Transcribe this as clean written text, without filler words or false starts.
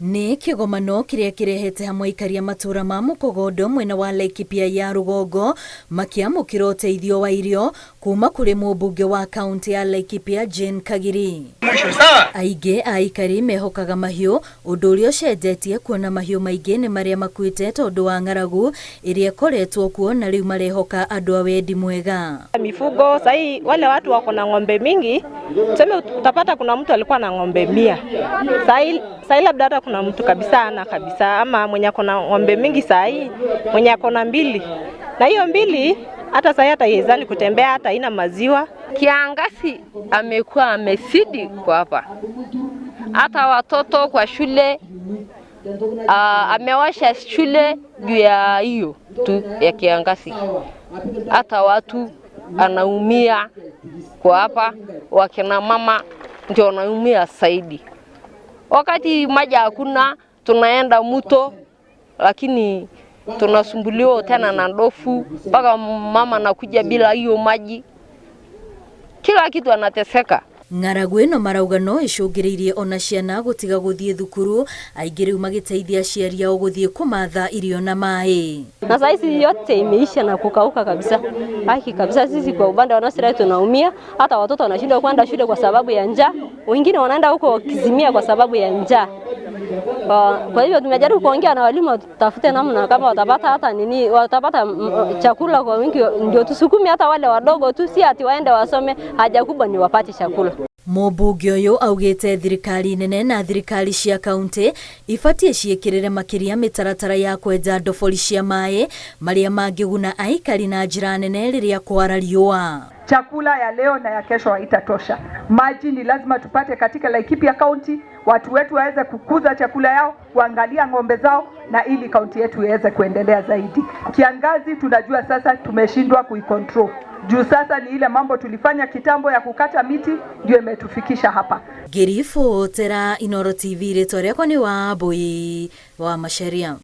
Nĩ kĩgomano kĩrĩa kĩrehete hamwe aikari a matũra ma Mũkogondo mwena wa Laikipia ya rũgongo makĩamũkĩra ũteithio wa irio kuma kũrĩ mũmbunge wa kaunti ya Laikipia Jane Kagiri. Aingĩ a aikari mehokaga mahiũ, ũndũ ũrĩa ũcenjetie kuona mahiũ maingĩ nĩ marĩa makuĩte tondũ wa ng'aragu ĩrĩa ĩkoretwo kuo na rĩu marehoka andũ a wendi mwega. Mifugo sahii, wale watu wako na ng'ombe mingi, tuseme utapata kuna mtu alikuwa na ng'ombe 100 sahii, sahii labda hata kuna mtu kabisa ana kabisa, ama mwenye ako na ng'ombe mingi sahii, mwenye ako na mbili, na hiyo mbili hata sahii hata haiwezani kutembea, hata ina maziwa. Kiangazi amekuwa amezidi kwa hapa, hata watoto kwa shule amewasha shule juu ya hiyo tu ya kiangazi. Hata watu anaumia kwa hapa, wakina mama ndio wanaumia zaidi. Wakati maji hakuna, tunaenda mto, lakini tunasumbuliwa tena na ndovu, mpaka mama anakuja bila hiyo maji, kila kitu anateseka. Ng'aragu ĩno marauga no ĩcũngĩrĩirie ona ciana gũtiga gũthiĩ thukuru, aingĩ rĩu magĩteithia aciari ao gũthiĩ kũmatha irio na maĩ. Na saa hizi yote imeisha na kukauka kabisa. Haki kabisa, sisi kwa upande wa nursery tunaumia, hata watoto wanashindwa kwenda shule kwa sababu ya njaa, wengine wanaenda huko wakizimia kwa sababu ya njaa. Kwa hivyo tumejaribu kuongea na walimu watafute namna kama watapata hata nini, watapata chakula kwa wingi, ndio tusukume hata wale wadogo tu, si ati waende wasome, haja kubwa ni wapate chakula. Mũmbunge ũyũ augĩte thirikari nene na thirikari cia kaunti ibatiĩ ciĩkĩrĩre makĩria mĩtaratara ya kwenja ndobori cia maĩ marĩa mangĩguna aikari na njĩra nene rĩrĩa kwara riũa. Chakula ya leo na ya kesho haitatosha. Maji ni lazima tupate katika Laikipia County, watu wetu waweze kukuza chakula yao, kuangalia ng'ombe zao, na ili kaunti yetu iweze kuendelea zaidi. Kiangazi tunajua sasa tumeshindwa kuicontrol juu sasa ni ile mambo tulifanya kitambo ya kukata miti ndio imetufikisha hapa. Ngĩribotera Inooro TV, rĩtwa rĩakwa nĩ Wambui wa Macharia.